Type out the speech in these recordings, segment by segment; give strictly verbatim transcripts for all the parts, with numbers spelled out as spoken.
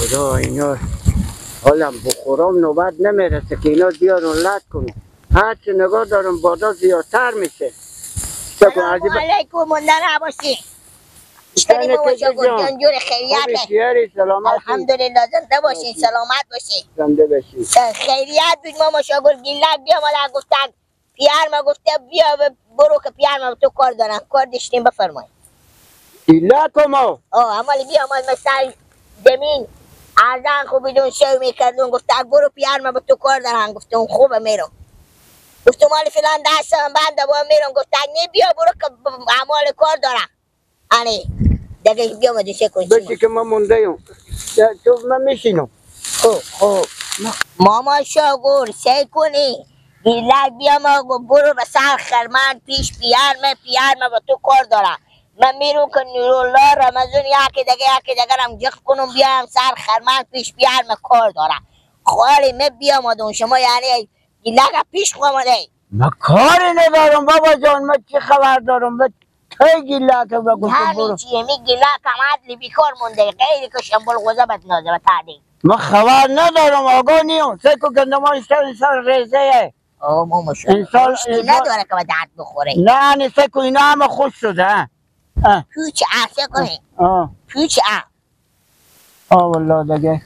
خدا، اینا حالا بخورام نوبت نمی‌رسه که اینا بیارن لت کنن. هرچی نگاه دارم بادا زیادتر می‌شه. سلام علیکم، مونده نباشی. چطوری ماما شاگرد جان؟ جور خیریته؟ خوبی، سلامتی؟ الحمدلله، زنده باشین، سلامت باشین. زنده باشی. خیریت بود ماما شاگرد، گیلک بیامد گفتن پیار ما گفته بیا ب-، برو که پیار ما به تو کار دارن. کار داشتیم، بفرمایید. ایلا کمو؟ آه، امالی بیا، امال مثل زمین ارزان خو بدون شو می‌کردون. گفته برو پیار ما به تو کار دارن. گفتم خوبه میرم. گفتم مال فلان دستم بنده با میرم. گفته نه بیا برو که ب-، امال کار دارن. آره، دگه بیامدی سه کن بشی شما. که من مونده یم. تو من میشینم. خب، خب. ماما شاگور، سه کنی. گیلک بیا ما گو برو به سر خرمن پیش پیار مه، پیار مه به تو کار دارم. من میرم که نورالله، رمضان، یکی دگه، یکی دگه رم جخت کنم بیایم سر خرمن پیش پیار مه کار دارم. خالی مه بیامدون شما یعنی گیلک پیش خو آمده. من کاری ندارم بابا جان، من چی خبر دارم؟ من کی گیلک به گفته یعنی برو؟ چی؟ می گیلک هم عدل بیکار مونده، غیر که شنبل غوزه بد نازه و تعدیل. من خبر ندارم، آگاه نیم. سه کو گندمان سر سر ریزه. آه، ما ماشاءالله. انسان، پوستی انسان نداره که به درد بخوره. نه، نه، سه کو اینا همه خوش شده، ها. ها. پوچ اه، سه کو. آه. پوچ اه. آه والله دگه.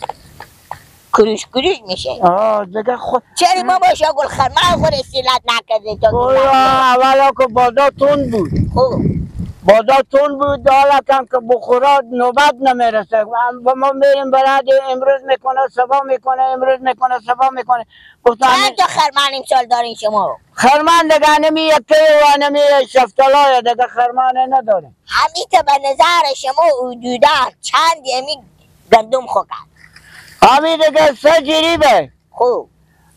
کروش کروش می‌شه. آه، دگه خو-، چری بابا شاگور خرمن خو ره اصلاح نکردی تو؟ اولا، اولا که بادا تند بود. خب. بادا تند بود، حالا کم که بخورا نوبت نمی‌رسه. و ما می‌ریم برای امروز می‌کنه، صبح می‌کنه، امروز می‌کنه، صبح می‌کنه. گفتم چند تا خرمن امسال دارین شما؟ خرمن دگه نمی یکی و نمی شفتالای دگه خرمن نداریم. همیته به نظر شما حدوداً چند یمی گندم خو کرد؟ همی دگه سه جریبه. خوب.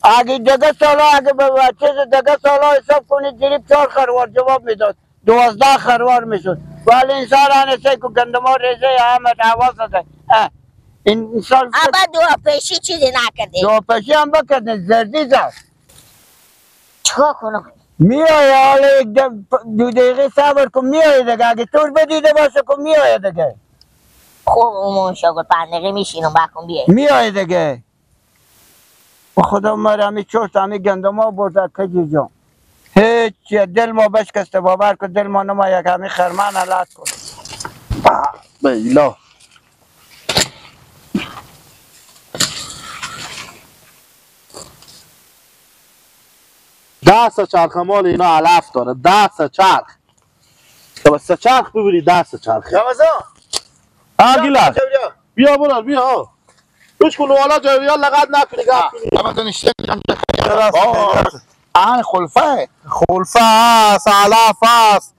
اگه دگه سالا، اگه به، به چیز دگه سالا حساب کنید، جریب چهار خروار جواب می‌داد، دوازده خروار می‌شد. ولی این سال آن سه که گندما ریزه همه حواس ده. اه. این سال اما دو پیشی چیزی نکرده. دو پیشی هم بکردن، زردی زد. چیکار کنم؟ می‌آیه، حالا یک دم-، دو دقیقه صبر کن، می‌آیه دیگه. اگه تو ره بدیده باشه که می‌آیه دیگه. خوب، اون شاگرد پنج دقیقه می‌شینم، بکن بیایه. می‌آیه دیگه. به خدا مر همی چرت همی گندما برده کجی جان. هیچ چیه، دل ما بشکسته، باور کن دل ما نمایه که همی خرمن علت کن. به ایلا. ده سه چرخ مال اینا علف داره، ده سه چرخ. تو به سه چرخ ببری، ده سه چرخ. رمضان. ها، گیلک. بیا برار، بیا. گوش کن، والا جویال لغت نکنی، گپ کنی. رمضان اشته. آه، آه، خلفه. خلفه هست، علف هست.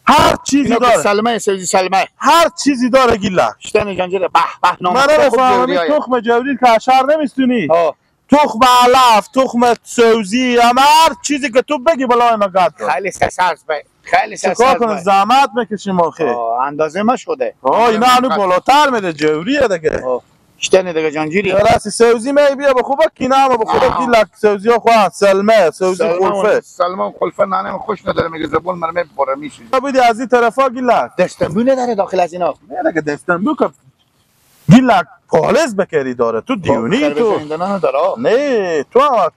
هر چیزی اینا که داره. سلمه، سوزی سلمه. هر چیزی داره گیلک. اشتن جنجره، به، به، نام من خدا خوب نفهمم، جوریه. تخم جوری که اشر نمیستونی. آه. تخم علف، تخم سوزی، اما هر چیزی که تو بگی بلای ما گرد داره. خیلی سرسبز به. خیلی چیکار سرسبز کنه؟ به. زحمت می‌کشیم آخه. آه، اندازه ما شده. آه، اینا هنو بالاتر می‌ره، جوریه دیگه. آه. اشتنی دیگه جنجری. یه راسی سوزی می بیا به خوبه کینه، اما به خوبه آه. گیلک سوزی ها خواه، سلمه، سوزی سلمه خلفه. سلمه خلفه ننه خوش نداره، میگه زبون مره می‌بره می‌شه. بودی از این طرفا گیلک. دستنبو نداره داخل از اینا. نه دیگه دستنبو که گیلک پالز بکری داره، تو دیونی تو. خربزه ایندانا نداره. نه، تو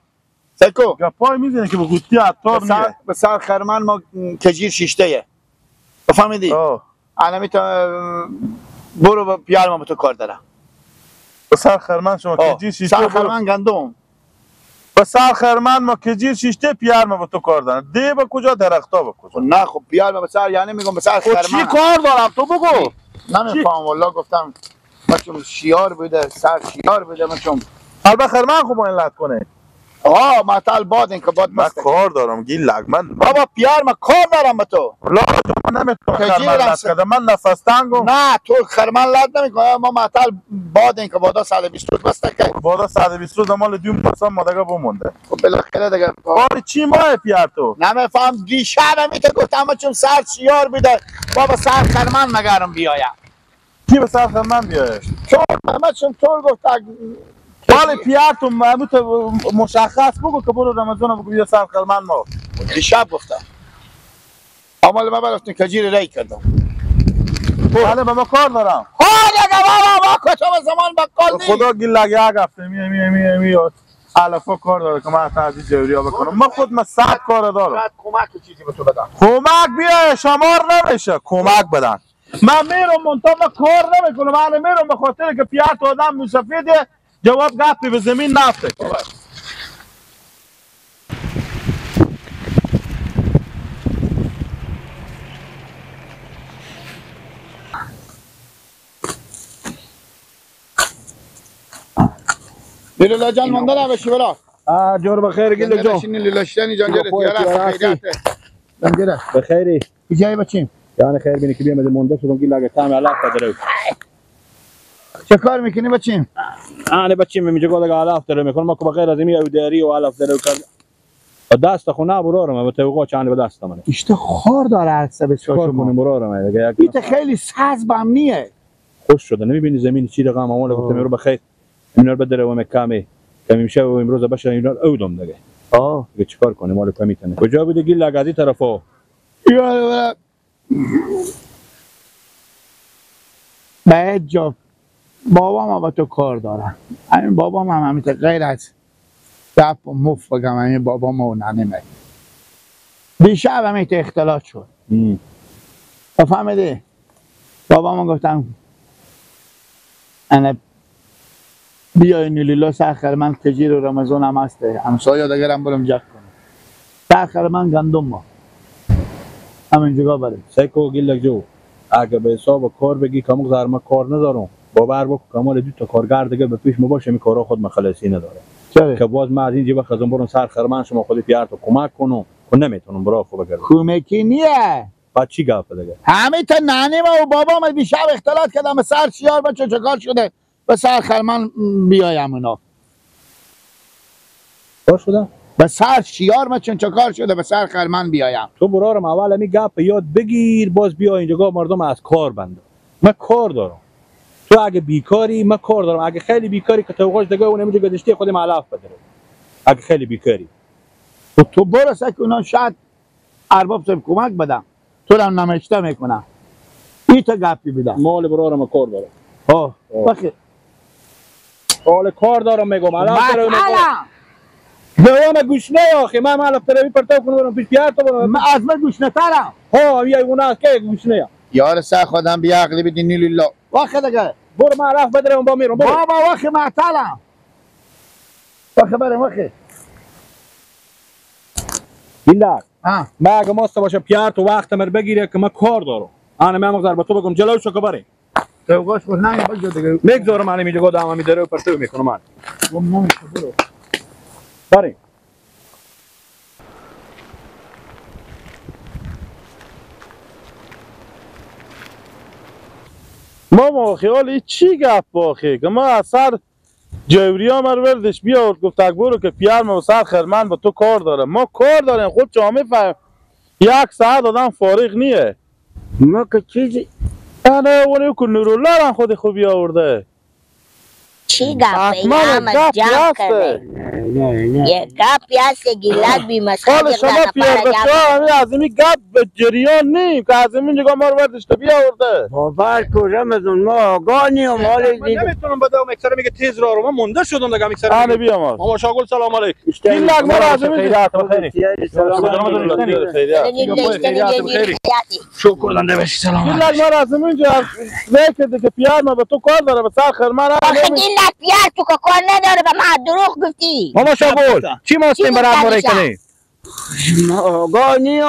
سکو. گپای می‌زنی که به قوطی عطار به سر، نیه. به سر خرمن ما کجیر شیشته یه. بفهمیدی؟ آه. الان می‌تونم برو با پیار ما به تو کار دارم. به سر خرمن شما آه. کجیر شیشته سر برو. خرمن گندم. به سر خرمن ما کجیر شیشته پیار ما به تو کار دارم. ده به کجا، درختا به کجا؟ نه خب پیار ما به سر، یعنی می‌گم به سر خب خرمن. چی کار دارم تو بگو؟ نمی‌فهم والله گفتم. مچم شیار بده، سر شیار بده مچم. البته خرمن خوب علت کنه. آه، معطل بادین که باد من مست. کار دارم، گیلک من. بابا، پیار، من کار دارم به تو. لا، من نمی‌تونم خرمن لد کدم، من نفس تنگم. نه، تو خرمن لد نمی‌کنی. ما معطل بادین که بادا صد و بیست روز بسته که. بادا صد و بیست روز، مال دو ماه ما دیگه بمونده. خب، بالاخره دیگه. باری چی ماه پیار تو؟ نمی‌فهم، دیشب همیته گفتم، چون سر شیار بده. بابا، سر خرمن مگرم بیایم. کی به سر خرمن بیایه؟ چون محمد شم طور گفت، اگ-، بله، پیار تو محمود مشخص بگو که برو رمضان بگو بیا سر خرمن ما. دیشب گفتم. اما ما برفتیم کجیر ری کردم. بله، با ما کار دارم. آه، دیگه بابا، ما کجا به زمان بقال خدا گیلک یک هفته می، می، می، می علفا کار داره که من حتی از این جوریا بکنم. من خود من صد کار دارم. شاید کمک چیزی به تو بدم. کمک بیایه شمار نمیشه کمک بدن. من میرم منتها من کار نمی‌کنم. من میرم به خاطر که پیار تو آدم موسفیده، جواب گپی به زمین نفته. لیلا جان، مانده نباشی بلا. آه، جور بخیر گیلک جان. بشین لیلا شیطانی جان، جور خیریته. جان جور. بخیری. کجایی بچیم؟ یعنی خیر بینی که بیام از مانده شدم گیلک، اگه تام علف داره. چه کار می‌کنی بچیم؟ آنه بچیم می جگا دگه علف داره می‌کنم. ما که بغیر از این او داری و علف داره کرد. و دست خو نه برارم، به توقع چند به دست منه. اشته خار داره هر سه به چهار کار شما. کنیم برارم دیگه. یک ایت نفر. خیلی ساز بم نیه. خوش شده، نمی‌بینی زمین چی رقم؟ اول گفتم رو بخیر. اینا رو بدره و مکامی. کمی میشه و امروز بشه اینا رو اودم دیگه. آه. دیگه چیکار کنیم؟ مال کمی تنه. کجا بوده گیلک از این طرفا؟ یا به هیچ جا. بابام با تو کار دارم. همین بابام هم همین غیر از گپ و مف بگم، همین بابام و ننه می. دیشب همین اختلاط شد. ام. تو فهمیدی؟ بابام گفتم، انه بیای نیلیلا سر خرمن کجیر و رمضان هم هسته. همسایه دگرم برم جک کنم. سر خرمن گندم ما. همین جگا بریم. سیکو گیلک جو. اگه به حساب کار بگی، کمک زر ما کار ندارم. باور بکن کمال دو تا کارگر دیگه به پیش ما باشه، می کارا خود مخلصی نداره. چرا؟ که باز ما از این جیبه خزم برم سر خرمن شما خودی پیار تو کمک کنم. که نمی‌تونم برا خو بگردم. کمکی نیه. بعد چی گپ دیگه؟ همین تا ننه ما و بابا ما دیشب اختلاط کردم، به سر شیار بچه چه کار شده؟ به سر خرمن بیایم اونا. کار شده؟ به سر شیار ما چون چه کار شده؟ به سر خرمن بیایم. تو برارم اول امی گپ یاد بگیر، باز بیا اینجا مردم از کار بنده. من کار دارم. تو اگه بیکاری، من کار دارم. اگه خیلی بیکاری که تو گوش دگه اون همینجا گذشته خودم علف بداره. اگه خیلی بیکاری. تو، تو برسه که اونا شاید ارباب صاحب کمک بدم. تو را نمشته می‌کنم. ای تا گپی بدم. مال برارم کار دارم. ها. آه. بخیر. حال کار دارم می‌گم. الان مثلاً. به اون گوش نه آخه. من، من الان تلوی پرتاب کنم برم پیش پیار تو برم. من از من گوش نترم. ها، یه اون است که گوش نه. یار سه خودم بیا عقلی بدین لیلا. واخه دیگه. برو من رفت بدرم با میرم. برو. بابا واخه معطلم. واخه برم واخه. گیلک. ها. من اگه ماست باشه پیار تو وقت مر بگیره که من کار دارم. آنه من مقدار به تو بگم جلو شو که بره. تو گوش کن، نه، بگو دیگه. می‌گذارم آنه می جگا دام، می دره و پرتو می‌کنم من. گم نمیشه، برو. بره. ماما، خیال ای چی گپ باخی؟ که ما از سر جوری آمر وردش بیاورد، گفت: «اک برو که پیار ما و سر خرمن با تو کار داره.» ما کار داریم، خود شما می‌فهم. یک ساعت آدم فارغ نیه. ما که چیزی. نه، نه، اونه که نورالله را خود خوبی آورده. چی گپه؟ حتماً یه همه گپ جمع هسته. کرده. نه، نه، نه. یه گپی هسته، گیلک بی مسخره حال شما نفر پیار جمع بچه ها، کرده. همین از این گپ به جریان نیم که از این جگا ما رو وردشته بیاورده. باور کن رمضان، ما آگاه نیم، حال من دیگه. نمی‌تونم بدوم، یک سر میگه تیز را رو، من مونده شدم دیگه، یک سر آنه میگه. بیا ما. ماما شاگل سلام علیک. اشتری گیلک ما را از این خیریت بخیری. سلام علیک. خیریت. خیریت. شکر زنده باشی، سلام علیک. گیلک ما را از این جا زی کرده که پیار ما به تو کار داره، به سر خرمن. آخه گیلک پیار تو که کار نداره، به ما دروغ گفتی. ماما شاگل، چی ما هستیم برات مره کنی؟ ما آگاه نیم،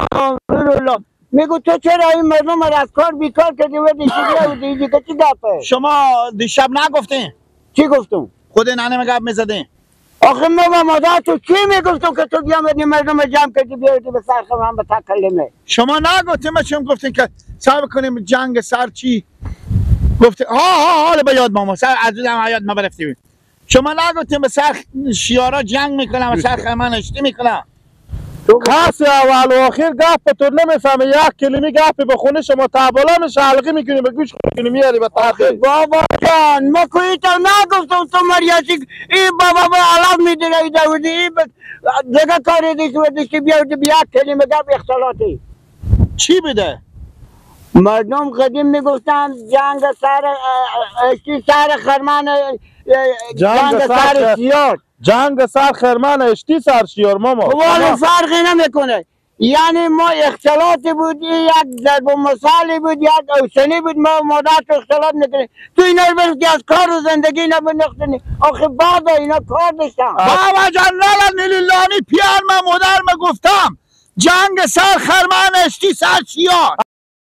نورالله. میگو تو چرا این مردم را از کار بیکار کردی و دیگه بیا و دیگه که چی گپه؟ شما دیشب نگفتین؟ چی گفتم؟ خود ننه می گپ می‌زدین. آخه ما با مادر تو چی می‌گفتم که تو بیا مردم مردم جمع کردی بیاردی به سر خرمن به تکلمه؟ شما نگفتین، ما چون گفتین که صبر کنیم جنگ سر چی؟ گفته، ها، ها، حال به یاد ماما، سر از دم حیات ما برفتیم. شما نگفتین به سر شیارا جنگ می‌کنم، به سر خرمن اشتی می‌کنم. کسی اول و آخر گپ تو نمی‌فهمه، یک کلمه گپ به خونه شما تبالا می‌شه، حلقه می‌کنی به گوش خود کنی میاری به آخه تحقیق. بابا جان، ما کویی تو نگفتم تو مریاسی، این بابا به علف می‌دره، این داودی، این به-، دیگه کاری دیگه، دیگه بیا، بیا کلمه گپ اختلاطی. چی بده؟ مردم قدیم می‌گفتن جنگ سر، اه، اشتی سر خرمن، اه، جنگ جنگ سر سر خ-، شیار. جنگ سر خرمن اشتی سر شیار، ماما. خب، حالا تمام. فرقی نمی‌کنه. یعنی ما اختلاطی بود، این یک ضرب مثلی بود، یک اوسنی بود، ما مادر تو اختلاط می‌کنیم. تو اینا رو بگو که از کار و زندگی اینا بنداختنی. آخه بعد اینا کار داشتن. بابا جان، لالا نیلیلانی پیار ما مادر ما گفتم. جنگ سر خرمن اشتی سر شیار.